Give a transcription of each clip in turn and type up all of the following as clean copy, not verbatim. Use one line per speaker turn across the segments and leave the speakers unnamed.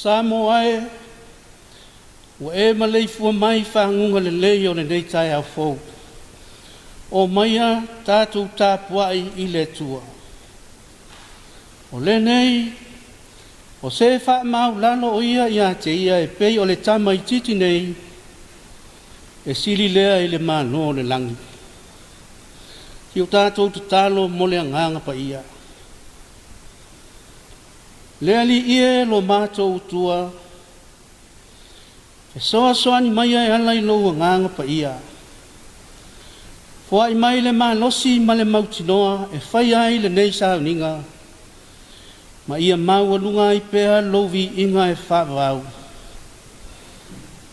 Samoa e, ua e maleifua mai i faguga lelei o lenei taeao fou. O maia tatou tapuai i le Atua. O lenei, o se faamaulalo o ia ia te ia e pei o le tamaititi nei, e sili lea i le Malo o le lagi. Si o tatou tatalo mo le agaga paia. Le Alii e lo matou Atua, fesoasoani mai e ala i lou agaga paia. Foai mai le malosi ma le mautinoa e fai ai lenei sauniga, ma ia maualuga ai pea lou viiga e faavavau.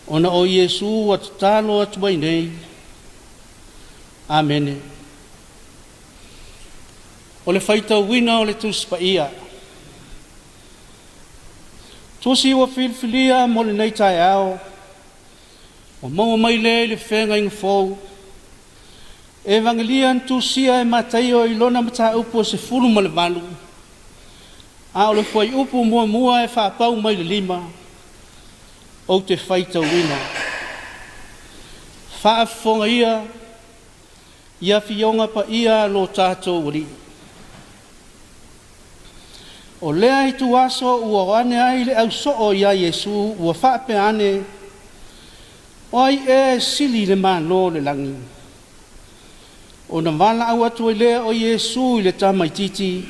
Ona o Iesu ua tatalo atu ai nei. Amene. O le faitauina o le Tusi Paia. Tusi ua filifilia mo lenei taeao, ua maua mai lea i le Feagaiga Fou, Evagelia na tusia e Mataio i lona mataupu e 18, a o le fuaiupu muamua e faapau mai le 5, ou te faitauina. Faafofoga ia i Afioga Paia a lo tatou Alii. O lea ituaso ua o ane ai le ausoo ia Iesu ua faapea ane, O ai ea e sili i le Malo o le lagi? Ona valaau atu ai lea o Iesu i le tamaititi,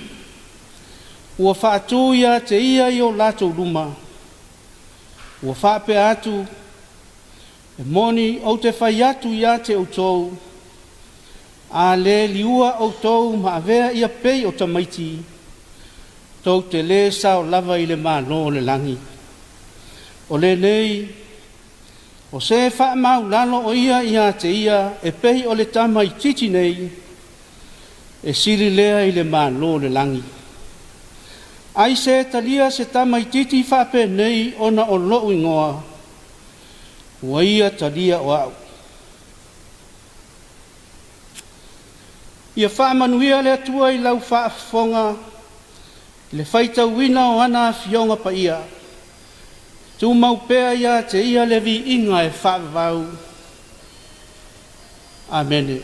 ua faatu ia te ia i o latou luma, ua faapea atu, E moni ou te fai atu ia te outou, a le liua outou ma avea ia pei o tamaiti, tou te le sao lava i le Malo o le lagi. O lenei, o se faamaulalo o ia ia te ia e pei o le tamaititi nei, e sili lea i le Malo o le lagi. Ai se talia se tamaititi faapenei ona o lou igoa, ua ia talia o au. Ia faamanuia le Atua i lau faafofoga i le faitauina o ana Afioga Paia. Tumau pea ia te ia le viiga e faavavau. Amene.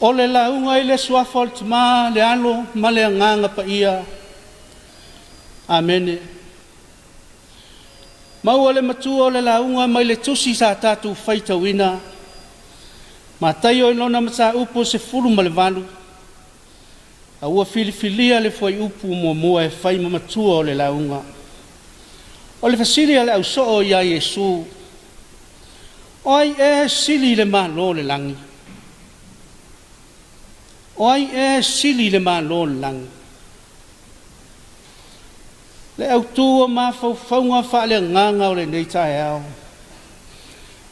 O le lauga i le Suafa o le Tama, le Alo ma le Agaga Paia. Amene. Maua le matua o le lauga mai le tusi sa tatou faitauina. Mataio i lona mataupu e 18, a ua filifilia le fuaiupu muamua e fai ma matua o le lauga. O le fesili a le ausoo ia Iesu, O ai ea e sili i le Malo o le lagi? O ai ea e sili i le Malo o le lagi? Le autu o mafaufauga faaleagaga o lenei taeao,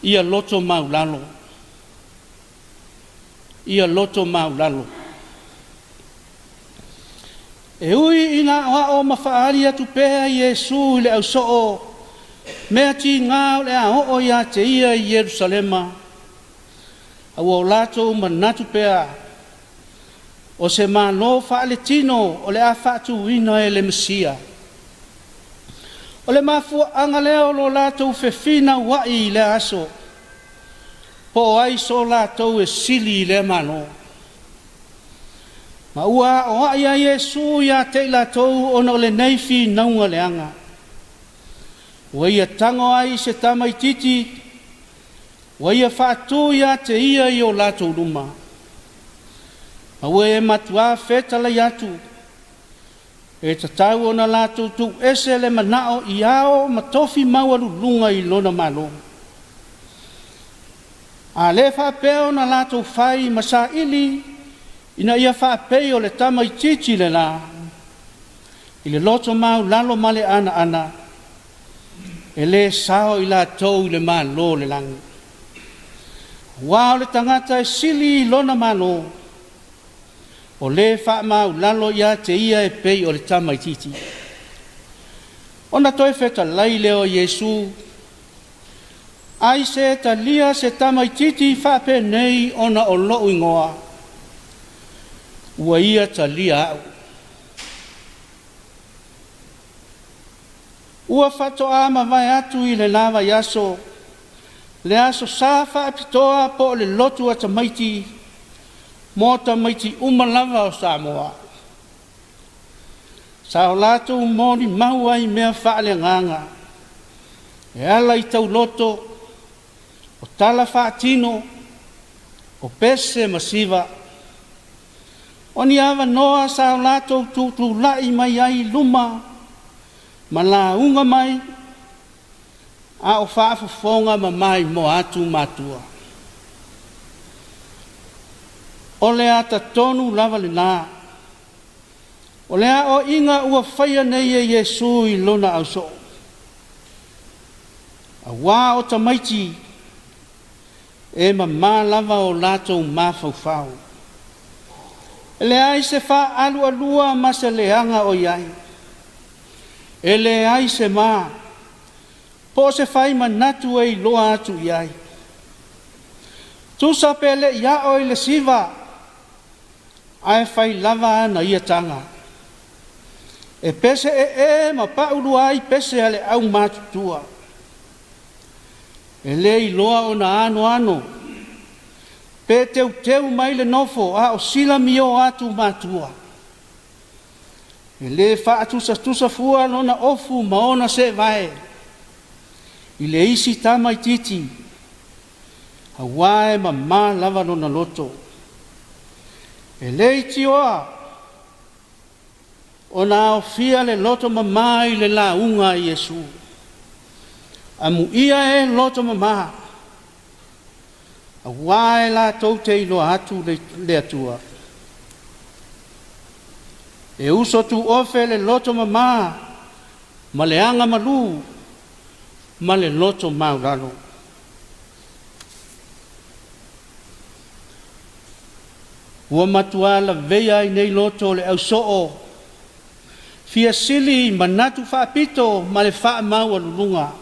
ia loto maulalo. Ia loto maulalo. E ui ina aoao ma faaali atu pea Iesu i le ausoo mea tiga o le a oo ia te ia i Ierusalema, a ua o latou manatu pea o se Malo faaletino o le a faatuina e le Mesia. O le mafuaaga lea o lo latou fefinauai i lea aso, po o ai so latou e sili i lea Malo. Ma ua aoai ai Iesu ia te i latou ona o lenei finauga leaga. Ua ia tago ai i se tamaititi, ua ia faatu ia te ia i o latou luma. Ma ua e matuā fetalai atu, e tatau ona latou tuuese le manao i ao ma tofi maualuluga i lona Malo. A le faapea ona latou fai ma saili ina ia faapei o le tamaititi le la, I le loto maulalo ma le anaana, e lē sao i latou i le Malo o le lagi. Aua o le tagata e sili i lona malo, o lē faamaulalo ia te ia e pei o le tamaitiiti. Ona toe fetalai lea o Iesu, Ai se talia se tamaitiiti faapenei ona o lo'u igoa, ua ia talia a'u. Ua faatoa mavae atu i lena vaiaso le Aso Sa faapitoa po o le lotu a tamaiti mo tamaiti uma lava o Samoa. Sa o latou molimau ai i mea faaleagaga e ala i tauloto, o tala faatino, o pese ma siva. O ni avanoa sa o latou tutulai mai ai i luma ma lauga mai a o faafofoga ma maimoa atu matua. O le ata tonu lava lena o le aoaiga ua faia nei e Iesu i lona ausoo, auā o tamaiti e mamā lava o latou mafaufau. E leai se faaalualua ma se leaga o i ai. E leai se ma po o se fai manatu e iloa atu i ai. Tusa pe le i ao i le siva, ae fai lava ana ia taga. E pese ee ma paulua ai pese a le aumatutua. E le iloa ona anoano pe teuteu mai le nofo a o silamio atu matua. E le faatusatusa fua lona ofu ma ona seevae i le isi tamaitiiti, auā e mamā lava lona loto. E leitioa ona aofia le loto mamā i le lauga a Iesu. Amuia e loto mamā, auā e latou te iloa atu le Atua. E uso tuofe le loto mamā ma le agamalu ma le loto maulalo. Ua matua laveia ai nei loto o le ausoo, fia sili manatu faapito ma le faamaualuluga.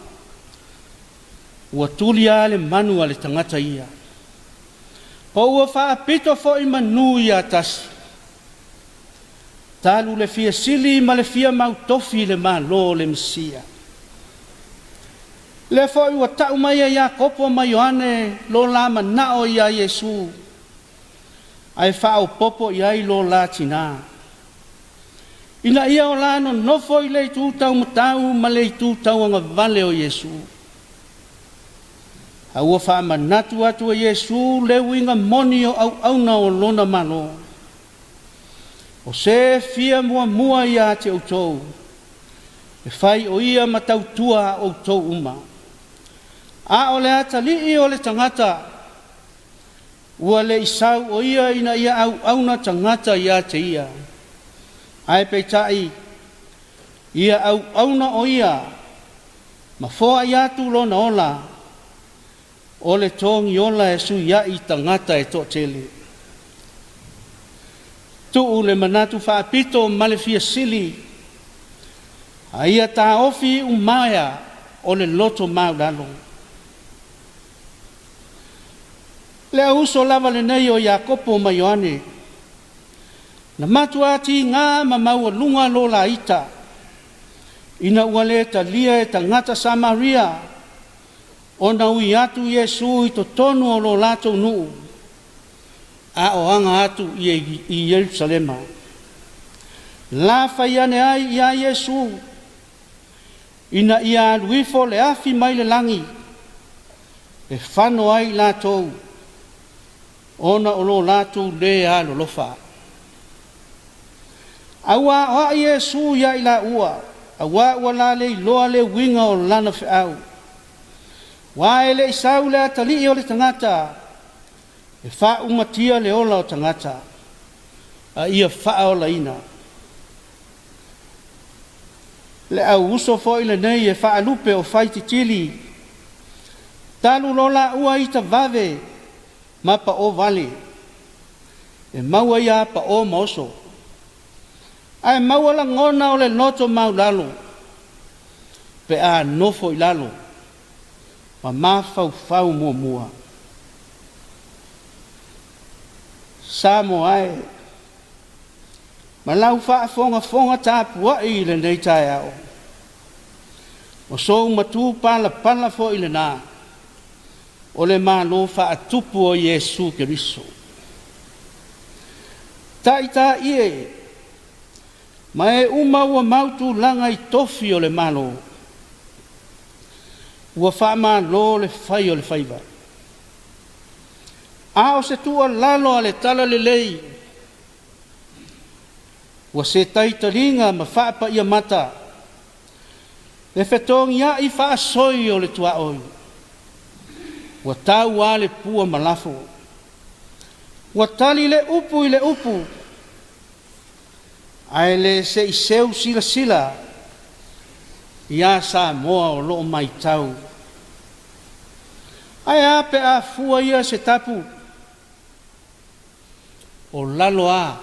Ua tuli lava le manu a le tagata ia. Po ua faapito foi manū ia tasi, talu le fia sili ma le fia mautofi i le Malo o le Mesia. Lea foi ua tau mai e Iakopo ma Ioane lo la manao iā Iesu, ae faaopoopo i ai lo la tinā, ina ia o la nonofo i le itu taumatau ma le itu tauagavale o Iesu. A ua faamanatu atu e Iesu le uiga moni o auauna o lona Malo. O se e fia muamua ia te outou, e fai o ia ma tautua a outou uma. A o le atalii o le tagata, ua le i sau o ia ina ia auauna tagata ia te ia, ae peitai, ia auauna o ia ma foai atu lona ola, o le togiola e sui ai tagata e toatele. Tuu le manatu faapito ma le fia sili, a ia taofi iumaea o le loto maulalo. Le auuso lava lenei o Iakopo ma Ioane, na matuā tigā ma maualuga lo la ita, ina ua le talia e tagata Samaria ona ui atu Iesu i totonu o lo latou nuu, a o aga atu i Ierusalema. La fai ane ai iā Iesu, ina ia alu ifo le afi mai le lagi e fano ai i latou, ona o lo latou lē alolofa. A ua aoai Iesu ia i laua, auā ua la le iloa le uiga o lana feau. Aua e le i sau le atalii o le tagata e faaumatia le ola o tagata, a ia faaolaina. Le au uso foi lenei e faalupe o Faititili, talu lo laua ita vave ma pao vale, e maua ia pao ma oso, ae maua lagona o le loto maulalo pe a nofo i lalo ma mafaufau muamua. Samoa e, ma lau faafogafoga tapuai i lenei taeao, o sou matupalapala foi lena o le Malo faatupu o Iesu Keriso. Taitai e, ma e uma ua mau tulaga i tofi o le Malo, ua faamalo le fai o le faiva. A o se tuualalo a le Talalelei, ua se taitaliga ma faapaia mata le fetogiai faasoi o le tuaoi, ua tau lava le pua ma lafo, ua tali le upu i le upu, ae le se i seu silasila ia Samoa o lo o matau. Ae a pe a fua ia se tapu, o lalo lava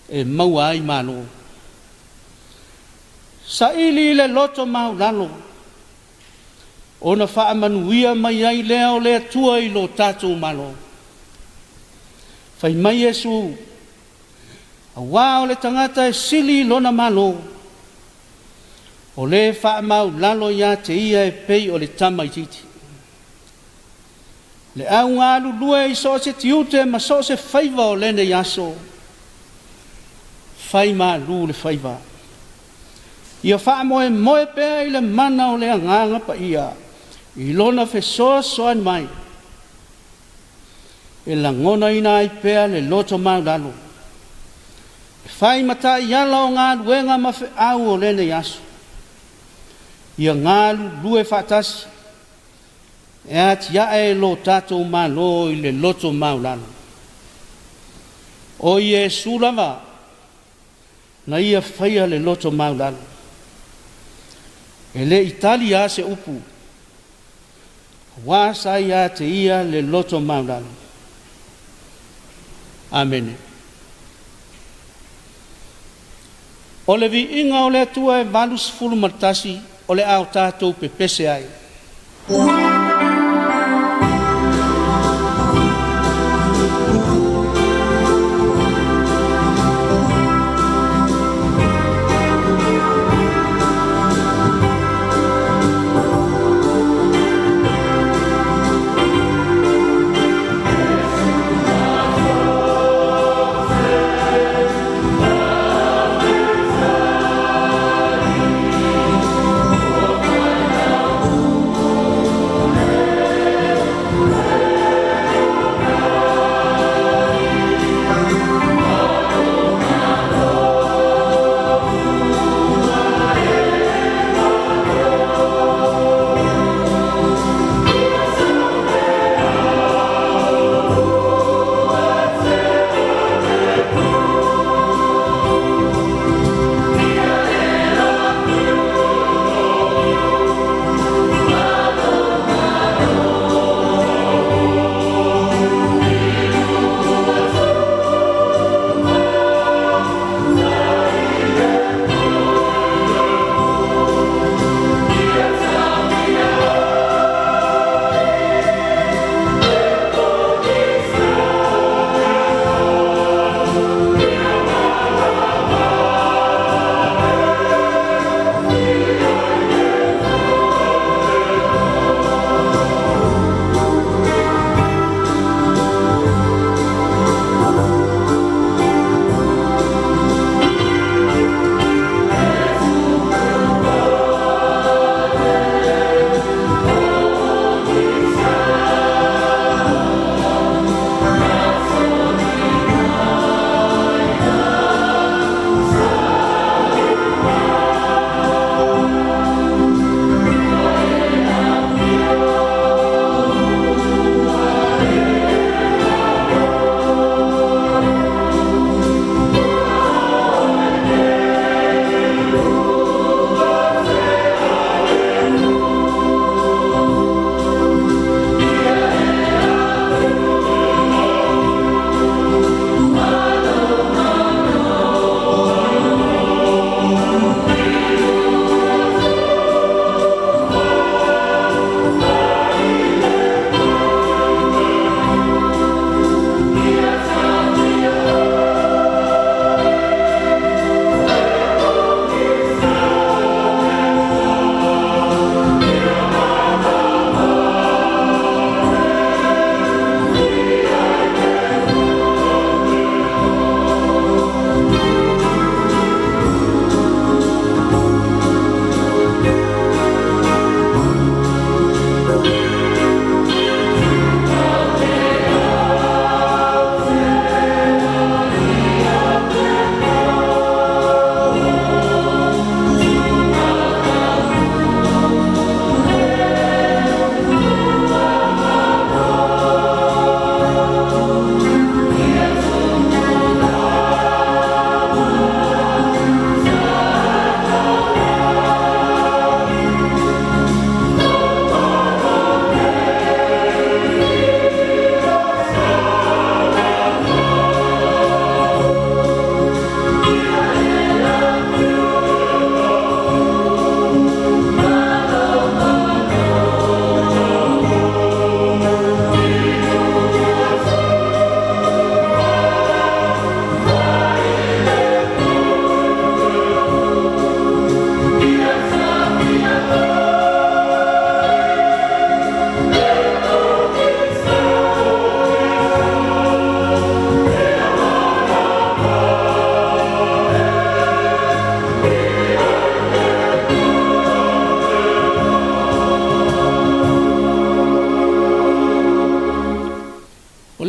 e maua ai malo. Saili i le loto maulalo ona faamanuia mai ai lea o le Atua i lo tatou Malo. Fai mai Iesu, aua o le tagata e sili lona malo, o le faamaulalo ia te ia e pei o le tamaitiiti. Le au galulue i so o se tiute ma so o se faiva o lenei aso, fai malu le faiva. Ia faamoemoe pea i le mana o le Agaga Paia i Lona fesoasoani mai e lagonaina ai pea le loto maulalo e fai ma taiala o galuega ma feau o lenei aso. Ia galulue faatasi e atiae lo tatou Malo i le loto maulalo. O Iesu lava na ia faia le loto maulalo. E le i tali lava se upu, aua sa ia te ia le loto maulalo. Amene. O le viiga o le Atua e 81 o le a o tatou pepese ai.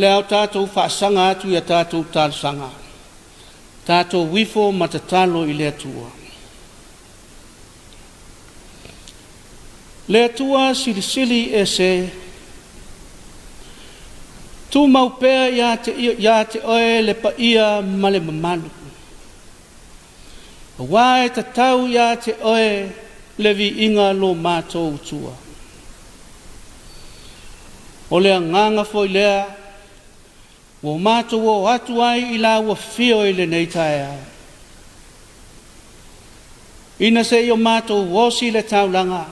le a o tatou faasaga atu i a tatou talosaga, tatou ifo ma tatalo i le Atua. Le Atua silisili ese, tumau pea ia te, ia te oe le paia ma le mamalu. Aua e tatau ia te oe le viiga lo matou Atua. O le agaga foi lea ua matou oo atu ai i lau afio i lenei taeao. Ina se i o matou osi le taulaga,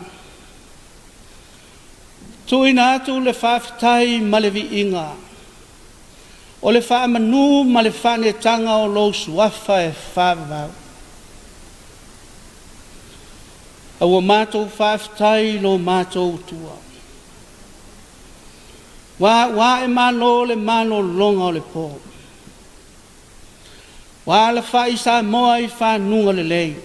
tuuina atu le faafetai ma le viiga, o le faamanu ma le faaneetaga o lou suafa e faavavau. A ua matou faafetai i lo matou Atua. Ua ua ae malo le malologa o le po. Ua alafai Samoa i fanuga lelei.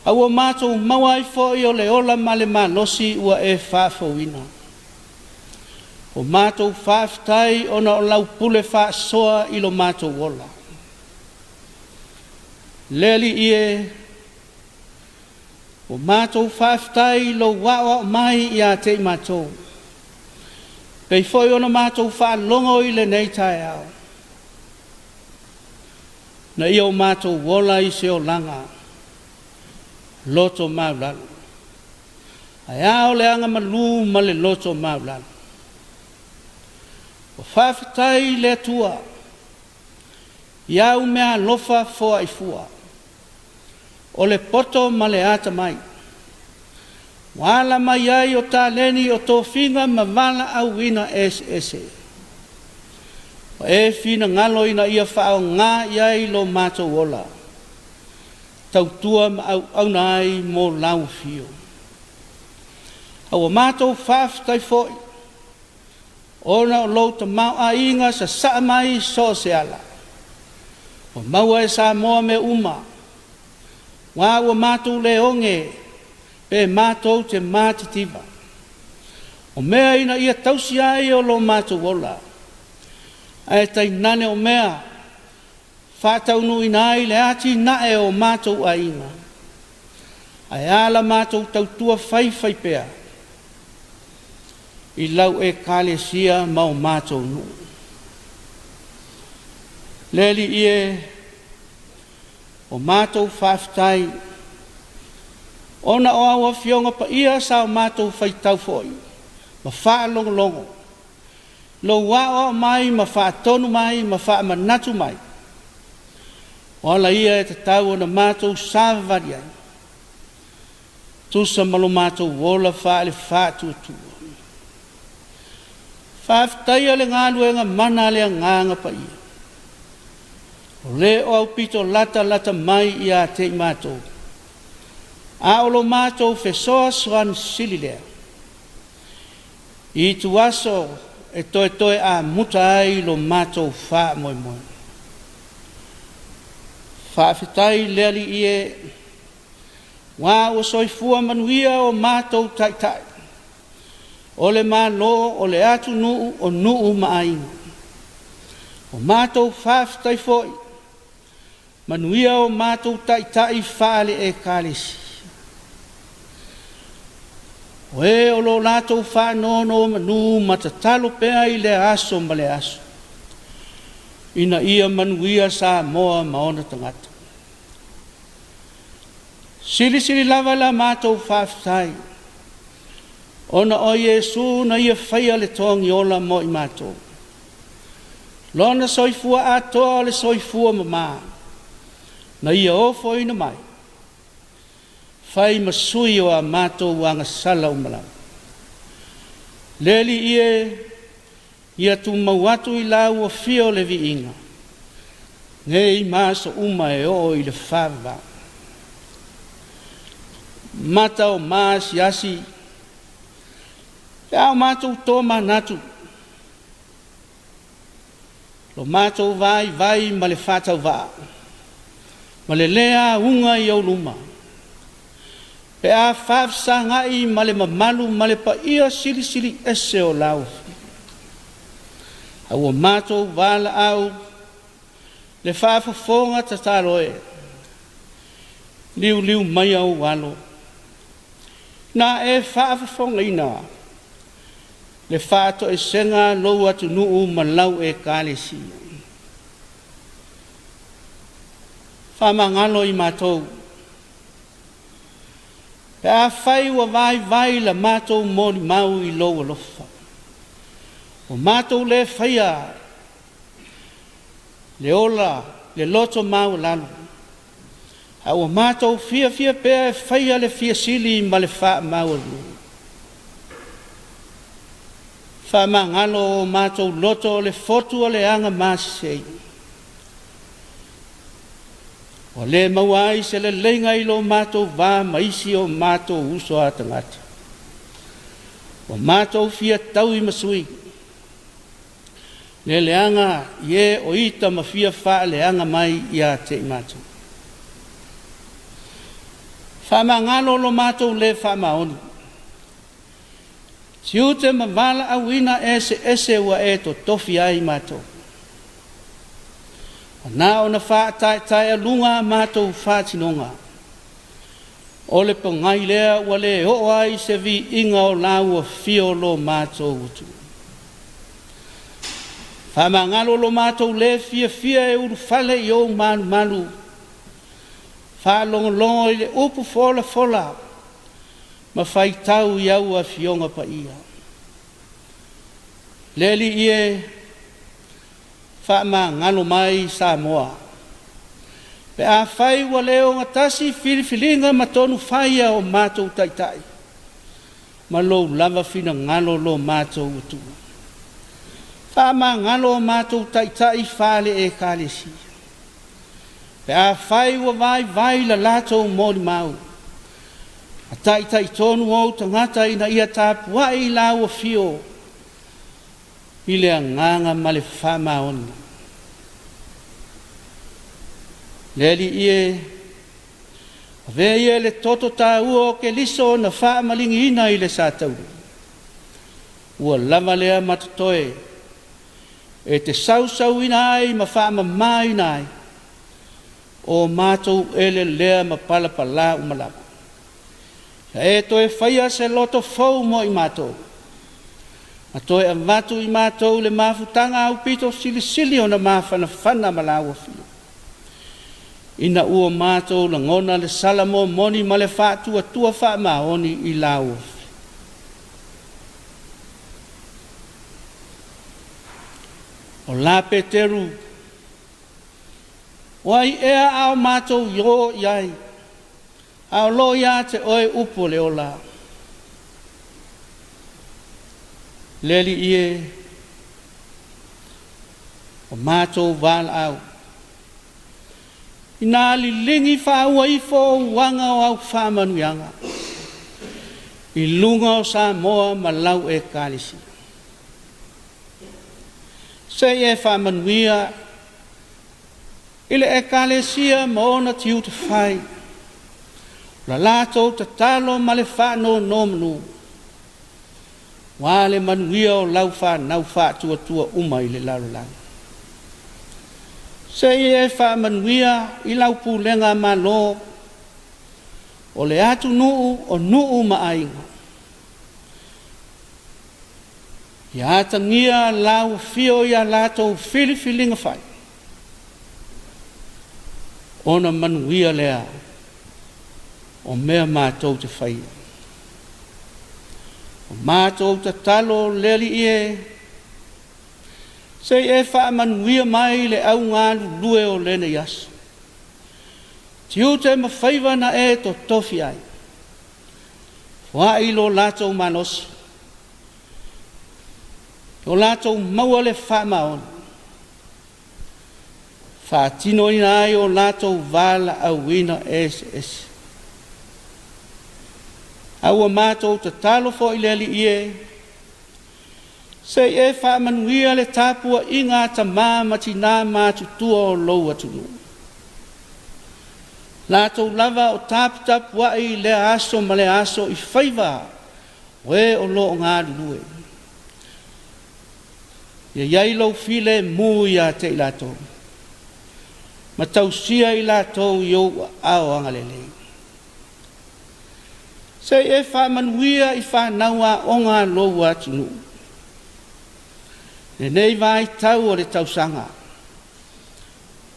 A ua matou maua ai foi o le ola ma le malosi ua e faafouina. Ua matou faafetai ona o lau pule faasoa i lo matou ola. Le Alii e, ua matou faafetai i lou aoao mai ia te i matou, pei foi ona matou faalogo i lenei taeao, na ia o matou ola i se olaga loto maualalo. Ae a o le agamalu ma le loto maualalo. Ua faafetai i le Atua i au meaalofa foai fua, o le poto ma le atamai, ua ala mai ai o taleni o tofiga ma valaauina eseese. Ua e finagalo ina ia faaaoga i ai lo matou ola, tautua ma auauna ai mo lau afio. A ua matou faafetai foi ona o lou tamaoaiga sasaa mai i so o se ala, ua maua e Samoa mea uma, aua ua matou le oge pe matou te matitiva. O mea ina ia tausi ai o lo matou ola, ae tainane o mea faataunuuina ai le atinae o matou aiga, ae a la matou tautua faifaipea i lau Ekalesia ma o matou nuu. Le Alii e, o matou faafetai ona o au Afioga Paia sa o matou faitau foi ma faalogologo, lou aoao mai ma faatonu mai ma faamanatu mai, o ala ia e tatau ona matou savavali ai, tusa ma lo matou ola faale-faatuatua. Faafetaia le galuega mana a le Agaga Paia, o le o aupito latalata mai ia te i matou, a o lo matou fesoasoani sili lea, i ituaso e toetoe amuta ai lo matou faamoemoe. Faafetai le Alii e, aua ua soifua manuia o matou taitai, o le Malo, o le atunuu, o nuu ma aiga. O matou faafetai foi, manuia o matou taitai faale-Ekalesia. O e o lo o latou faanonomanu ma tatalo pea i lea aso ma lea aso, ina ia manuia Samoa ma ona tagata. Silisili lava la matou faafetai, ona o Iesu na ia faia le togiola mo i matou. Lona soifua atoa o le soifua mama, na ia ofoina mai, fai ma sui o a matou agasala uma lava. Le Alii e, ia tumau atu i lau afio le viiga, nei ma aso uma e oo i le faavavau. Mata o maasiasi, pe a o matou tomanatu, lo matou vaivai ma le faatauvaa, ma le lē auga i ou luma, pe a faafesagai ma le mamalu ma le paia silisili ese o lau Afioga. A ua matou valaau le faafofoga tatalo e, liuliu maia ou alo, na e faafofogaina le faatoesega a lou atunuu ma lau Ekalesia. Faamagalo i matou, pe afai ua vaivai la matou molimau i lou alofa, ua matou le faia le ola, le loto maualalo, a ua matou fiafia pea e faia le fia sili ma le faamaualuga. Faamagalo o matou loto o le fotu o le aga masesei. Ua le maua ai se leleiga i lo matou va ma isi o matou uso a tagata. Ua matou fia taui ma sui le leaga i e o ita ma fia faaleaga mai ia te i matou. Faamagalo lo matou le faamaoni. Tiute ma valaauina eseese ua e totofi ai matou. Ua na ona faataetaealuga a matou faatinoga. O le pogai lea ua le oo ai se viiga o lau afio o lo matou Atua. Faamagalo lo matou le fiafia e ulufale i ou malumalu, faalogologo i le upu folafola ma faitau i au Afioga Paia. Le Alii e, faamagalo mai Samoa pe afai ua le ogatasi filifiliga ma tonu fai a o matou taitai ma lou lava finagalo lo matou Atua. Faamagalo o matou taitai faale-Ekalesia pe afai ua vaivai la latou molimau, ma taitai tonu ou tagata ina ia tapuai i lau afio i le agaga ma le faamaoni. Le Alii e, avea ia le toto taua o Keriso na faamaligiina i le satauro, ua lava lea ma totoe e te sausauina ai ma faamamaina ai o matou elelea ma palapala uma lava. Ia e toe faia se loto fou mo i matou, ma toe avatu i matou le mafutaga aupito silisili ona mafanafana ma lau afio, ina ua matou lagona le sala momoni ma le faatuatua faamaoni i lau afio. O la Peteru, o ai ea a o matou o i ai, a o lo o ia te oe upu o le ola. Le Alii e, o matou valaau, ina liligi faaua ifo ou aga o au faamanuiaga i luga o Samoa ma lau Ekalesia. Se i e faamanuia i le Ekalesia ma ona tiute fai, la latou tatalo ma le faanonomanu, aua le manuia o lau fanau faatuatua uma i le lalolagi. Se i e faamanuia i lau pulega malo o le atunuu o nuu ma aiga. Ia atagia lau afio ia latou filifiliga fai, ona manuia lea o mea matou te faia. O matou tatalo le Alii e, se i e faamanuia mai le augalulue o lenei aso. Tiute ma faiva na e totofi ai, foai lo latou malosi, o latou maua le faamaoni, faatinoina ai o latou valaauina eseese. A ua matou tatalo foi le Alii e, se i e faamanuia le tapuaiga a tamā ma tinā matutua o lou atunuu. Latou lava o taputapuai i lea aso ma lea aso i faiva o e o lo o galulue. Ia i ai lou filemu ia te i latou, ma tausia i latou i ou aao agalelei. Se i e faamanuia i fanau aoga a lou atunuu. Lenei vaitau o le tausaga,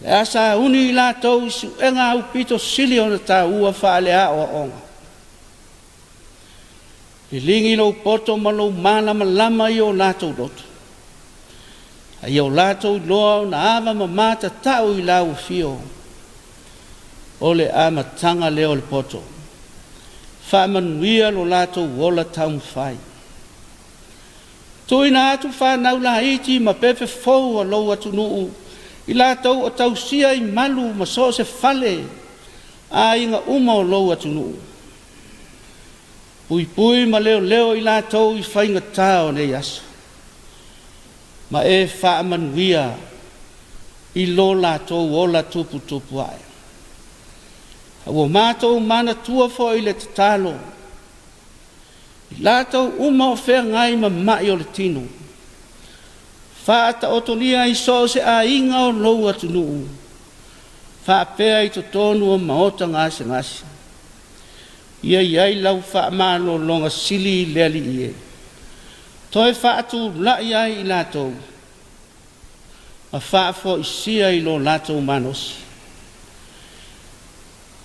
le a sauni i latou i suega aupito sili ona taua faaleaoaoga. Liligi lou poto ma lou malamalama i o latou loto, a ia o latou iloa ona ava ma tatau i lau afio, o le amataga lea o le poto. Faamanuia lo latou ola taumafai. Tuuina atu fanau laiti ma pepe fou a lou atunuu i latou o tausia i malu ma so o se fale aiga uma o lou atunuu. Puipui ma leoleo i latou i faigata o nei aso, ma e faamanuia i lo latou ola tuputupu ae. Ua matou manatua foi le tatalo i latou uma o feagai ma mai o le tino, faataotolia i so o se aiga o lou atunuu, faapea i totonu o maota gasegase. Ia i ai lau faamalologa sili i le Alii e, toe faatulai ai i latou, ma faafoisia i lo latou malosi.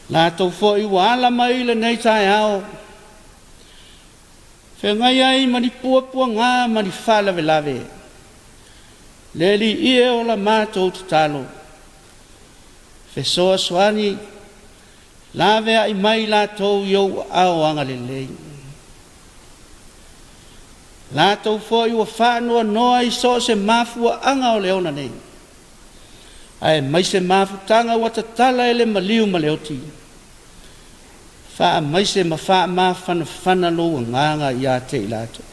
Latou foi ua ala mai i lenei taeao, feagai ai ma ni puapuaga ma ni faalavelave, le Alii e o la matou tatalo, fesoasoani, laveai mai latou i ou aao agalelei. Latou foi ua faanoanoa i so o se mafuaaga o le ola nei, aemaise mafutaga ua tatala e le maliu ma le oti, faamaise ma faamafanafana lou agaga ia te i latou.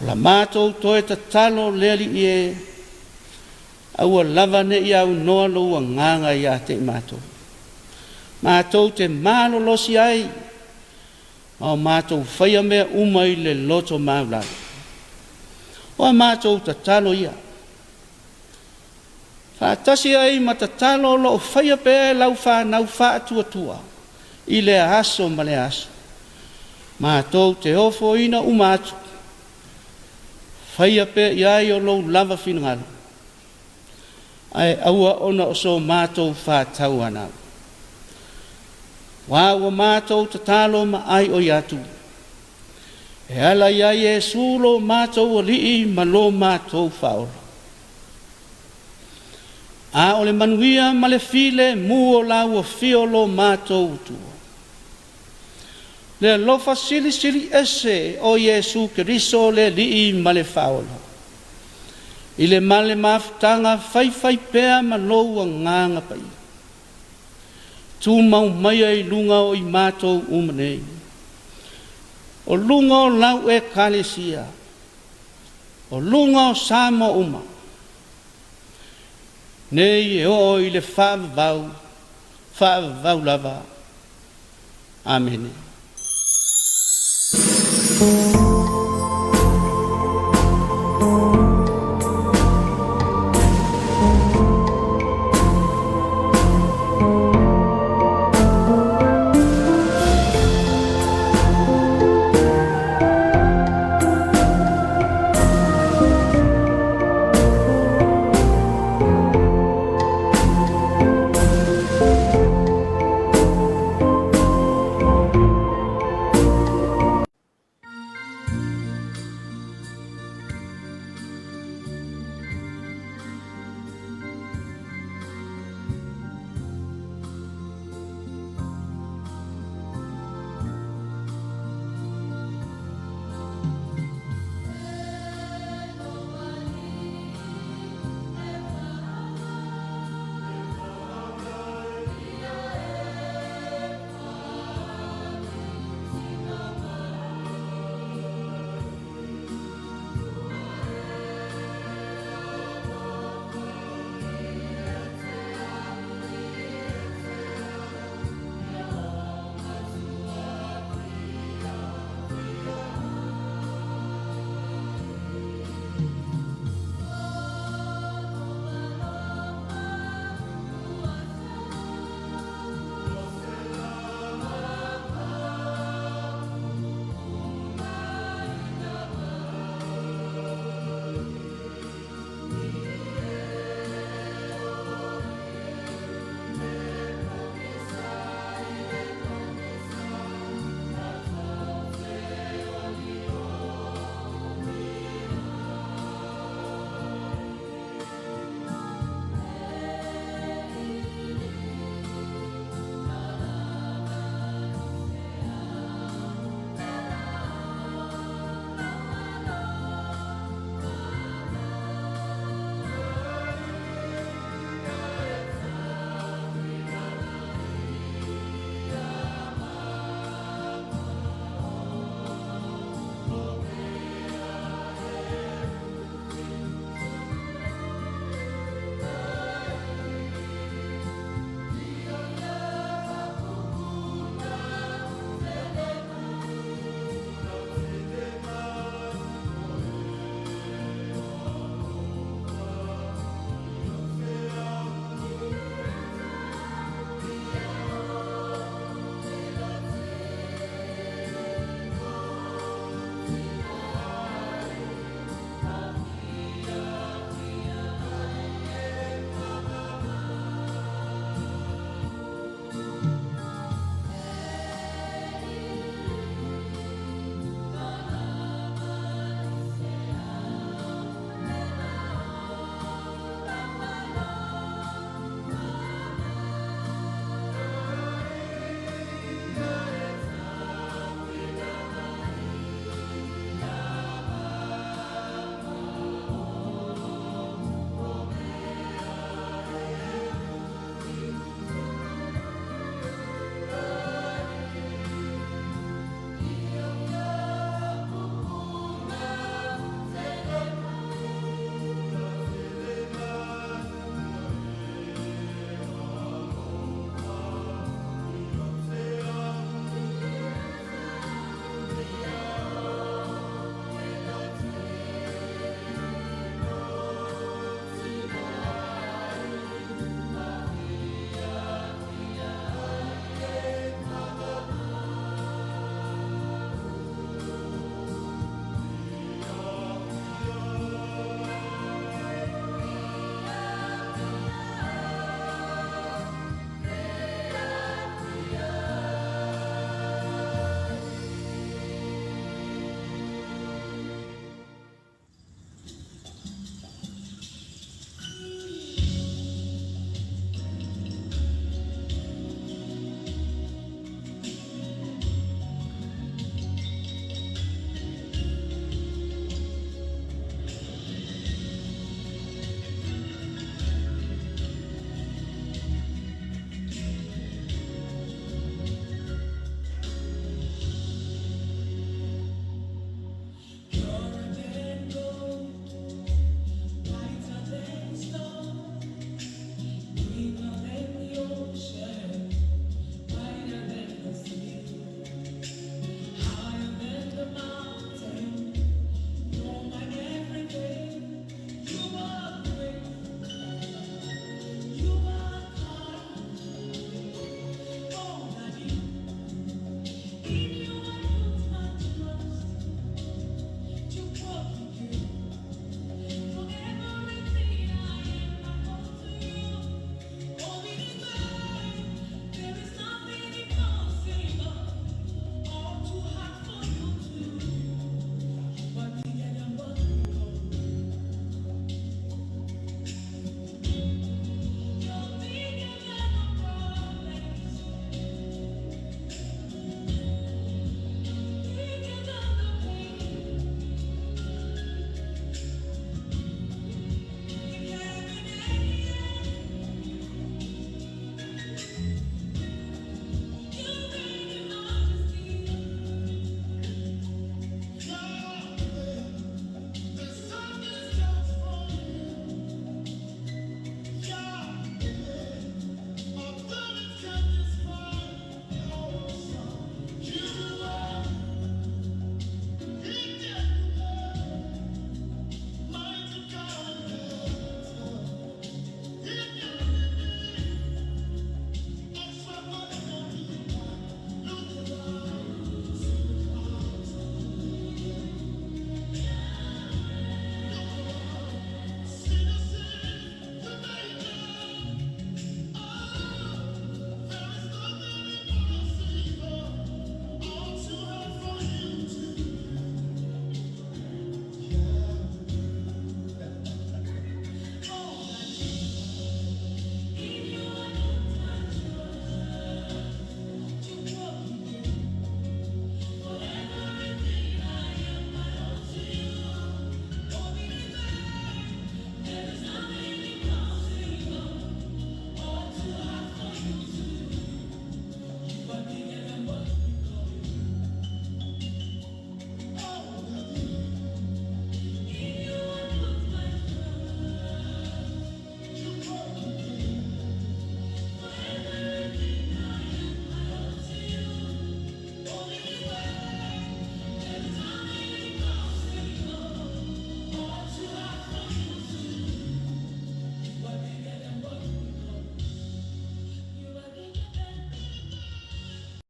O la matou toe tatalo le Alii e, aua lava ne i aunoa lou agaga ia te i matou. Matou te malolosi ai, ma o matou faia mea uma i le loto maulalo. O a matou tatalo ia, faatasi ai ma tatalo o lo o faia pea e lau fanau faatuatua i lea aso ma lea aso. Matou te ofoina uma atu, faia pea i ai o lou lava finagalo, ae aua ona o so matou faatauanau. Aua ua matou tatalo ma aioi atu, e ala ia Iesu lo matou Alii ma lo matou Faaola. A o le manuia ma le filemu o lau afio lo matou Atua. Le alofa silisili ese o Iesu Keriso le Alii ma le Faaola. I le ma le mafutaga faifaipea ma lou agaga paia. Tumau maia i luga o i matou uma nei. O luga o lau ekalesia, o luga o Samoa uma, nei e oo i le faavavau, faavavau lava. Amene.